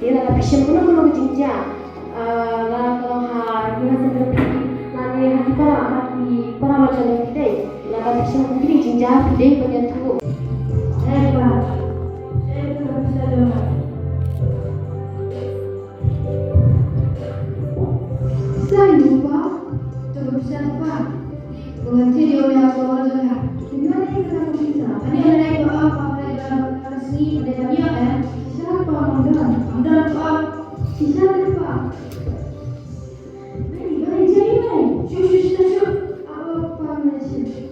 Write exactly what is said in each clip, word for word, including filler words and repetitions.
Te lada phi shem kano kano ka jingjia, ah, la ka long ha ïing ha sem jong phi, lane ha ki para, ha ki para lok jong phi dei, lada phi shem kano kano ka jingjia phi dei ban ïathuh. Hei pa, shem kano pisa jong nga. Sa ïa pa, to pisa pa. Bun ngan thied ïa u ïa u baroh jong nga. Ïa nga dei ka dei ka pisa. Ani ïa dei ba ap, ap dei ba ka sngi, dei ba ïa em. Shisha pa ngam don. Ngam don pa ap. Shisha dei pa. Bani, bani, jai bani. Shu, shu, shu, shu. Ap, ap, pa ngam don shisha.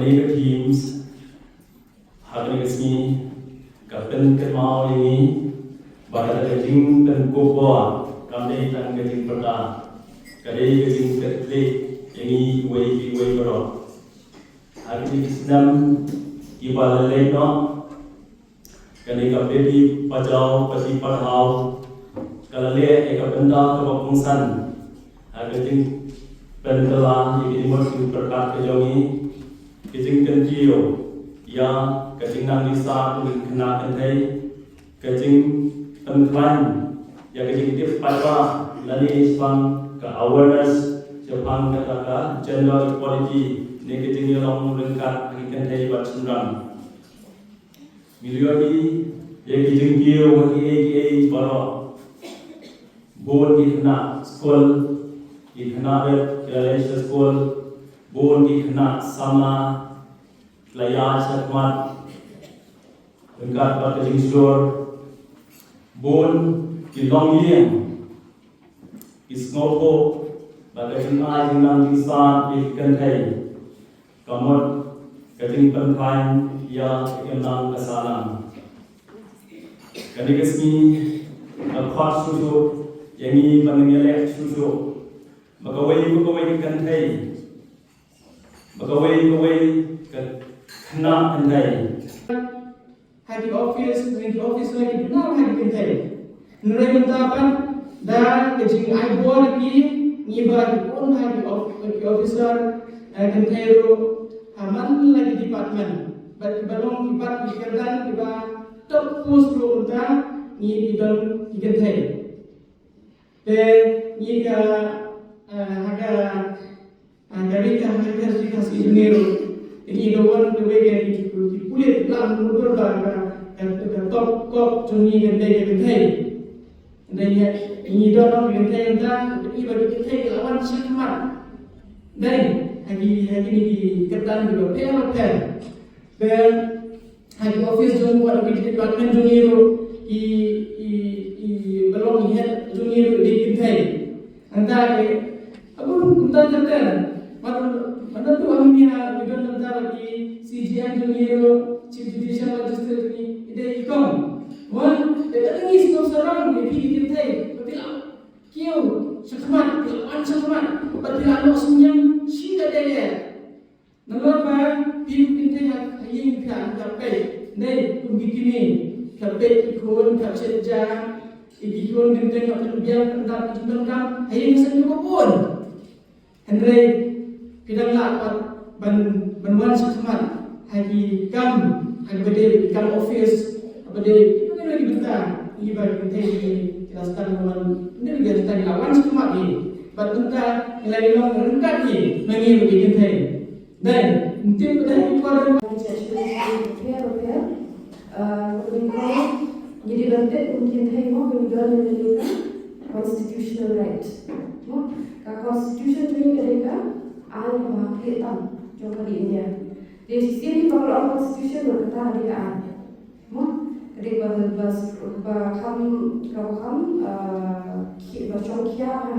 Ka themes ha kane ka sngi ka pynkynmaw ïa ngi ba ka jingpynkup bor kam dei tang ka jingpyrta, ka dei ka jingpynkhuid ïa ngi uwei pa uwei baroh. Ha kine ki snem kiba la leit noh, kane ka Beti Bachao Beti Padhao ka la leh ïa ka bynta kaba kongsan ha ka jingpynkylla ïa ka jingmut jingpyrkhat ka jong ngi, ka jingkyntiew ïa ka jingnang jingstad jong ki khynnah kynthei, ka jingpynkhlaiñ ïa ka jingtip paidbah lane shaphang ka awareness shaphang kata ka gender equality ne ka jingïalong ryngkat ki kynthei bad shynrang. Ngi la ïohi ïa ki jingkiew ha kiei kiei baroh. Bun ki khynnah skul, ki khynnah rit ki la leit sha skul. Bun ki khynnah samla ki la ïaid shakhmat ryngkat bad ka jingshlur. Bun ki longïing ki sngewthuh ba ka jingai jingnang jingstad ïa ki kynthei ka mut ka jingpynkhlaiñ ïa ka imlang ka sahlang. Kane ka sngi ka khot shuh shuh ïa ngi ban ïaleh shuh shuh ba kawei pa kawei ka kynthei, ba kawei pa kawei ka khynnah kynthei. Ha ki office, ha ki office la ki bynta ha ki kynthei. Hynrei mynta pat da ka jingai bor ki ngi ba ki bun ha ki of-, ki officer, eh, kynthei ruh ha man la ki department. Bad kiba long ki pat ki kyrdan kiba top post ruh mynta ngi ki don ki kynthei. Te ngi ka, eh, ha ka, ha ka ri ka, ha ka ri ka Khasi jong ngi ruh. Te ngi ka wan kawei ka ki, ki pulit lang mutdur ba ka, ka, ka top cop jong ngi ka dei ka kynthei. Te ngi, ngi don ka kynthei mynta, te ngi ba ki kynthei ki la wan shakhmat. Dei, ha ki, ha kine ki kyrdan kiba pher bapher. Te ha ki office jong ngi, ha ki department jong ngi ruh, i, i, i ba long head jong ngi ruh dei kynthei. Nangta ki, aku nangta nangta. Mano, mano tu ang ni ha, ngi don nangta ba ki C J M jong ngi ruh, Chief Judicial Magistrate jong ngi, i dei i kong. Wan, te ka ngi sngewsarong ïa phi ki kynthei, ba phi la kiew shakhmat, phi la wan shakhmat, ba phi la noh synñiang shi katdei. Nalor ba phi kum kynthei ha ïing phi la peit, dei kum ki kmie, phi la peit ki khun, phi la shet ja ïa ki khun, kynthei phi la pynbiang pyndap ki jingdonkam ha ïing ha sem kiba bun. Hynrei phi dang lah pat ban, ban wan shakhmat ha ki kam, ha kaba dei ki kam office, ha kaba dei ki kam, ki bynta, kiba kynthei ki la stad ban wan, ki la stad ban wan shakhmat hi. Bad mynta ngi la ïalong ryngkat hi ma ngi bad ki kynthei. Dei, ngi tip ba dei ki por. Judgment pher pher, uh, kumne ngi dei ban tip kum kynthei mo, ba ngi don ïa kane ka constitutional right. Mo, ka constitution jong ngi ka dei ka aiñ kaba ha khlieh tam jong ka ri India. Te shisien ba ka la ong constitution, ba kata ka dei ka aiñ. Mo, ka dei ba, ba, ba kham, kaba kham, ah, ki, ba shong khia ha.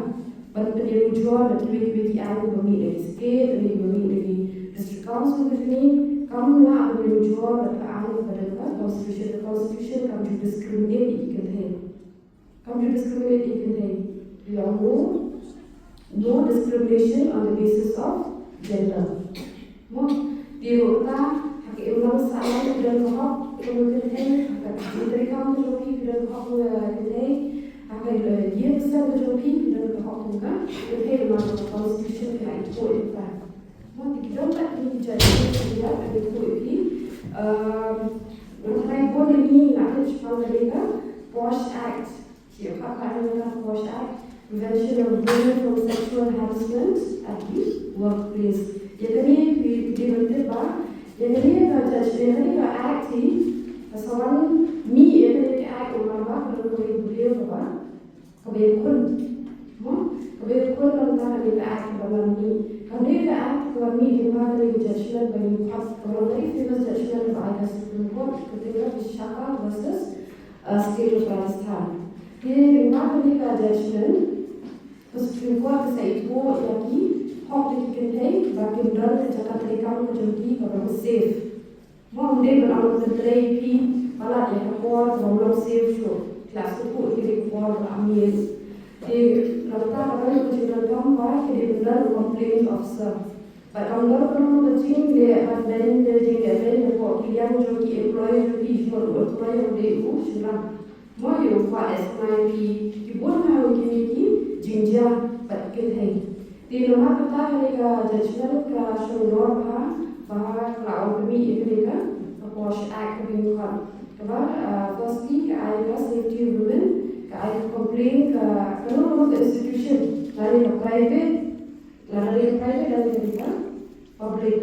Ban pynïaid ujor bad kiwei kiwei ki aiñ ba mih na ki state, kiwei ba mih na ki district council, kiwei, kam lah ban pynïaid ujor bad ka aiñ ba don ha constitution, ka constitution kam ju discriminate ïa ki kynthei. Kam ju discriminate ïa ki kynthei. Ïa no, no discrimination on the basis of gender. Mo, te ruh kata, ha ka imlang sahlang phi don ka hok kum ka kynthei, ha ka jingtrei kam ka jong phi phi don ka hok kum ka kynthei, ha ka, eh, ïing ka sem ka jong phi phi don ka hok kum ka kynthei, namar ba ka constitution ka la ithuh ïa kata. Mo, te ki don pat kine ki jait jingïaid ka ithuh ïa phi. Um, nga tharai bun na ngi ngi la tip shaphang kane ka POSH Act. Ki ïoh kham kham ïa ka POSH Act, Prevention of Women from Sexual Harassment at the Workplace. Ïa kane phi, phi dei ban tip ba ïa kane ka judge, ïa kane ka act hi ka sa wan mih, ïa kane ka act namar ba ka don kawei ka briew kaba, kaba ïakhun. Mo, kaba ïakhun, nangta kane ka act kaba wan mih. Kane ka act kaba mih, kane ka judgment ba ngi khot, kaba long very famous judgment ba ai ka Supreme Court, ka dei ka Vishakha versus uh, State of Rajasthan. Te lyngba kane ka judgment, ka Supreme Court ka sa ithuh ïa ki, hok ïa ki kynthei ba kin don ka jaka treikam ka jong ki kaba long safe. Mo, ym dei ban ong ban trei ïa ki palat ïa ka por kaba ym long safe shuh. Ki la sngewthuh ïa ka por kaba ym miet. Te nangta ka don ka jingdonkam ba ki dei ban don complaint officer. Bad kam don ruh ka jingleh ban beiñ, ka jingleh beiñ hapoh ki liang jong ki employee jong ki, jong u employer u dei u shynrang. Mo, ïa u kwah estimate ki, ki bun ha u kine ki jingjia bad kynthei. Te namar kata kane ka judgment ka shong nor bha, bha ka la ong ka mih ïa kane ka, ka POSH Act kaba ngi khot. Kaba, ah, firstly ka ai ka safety of women, ka ai ka complaint ka, ka long long ka institution, lane ka private, lane ka private, lane ka public.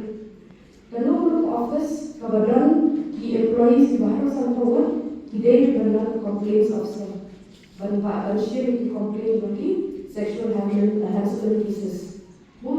Kano kano ka office kaba don ki employees kiba haduh san phew ngut, ki dei ban don complaints officer ban ba, ban shim ki complaint ba ki sexual harassment, harassment cases. Mo,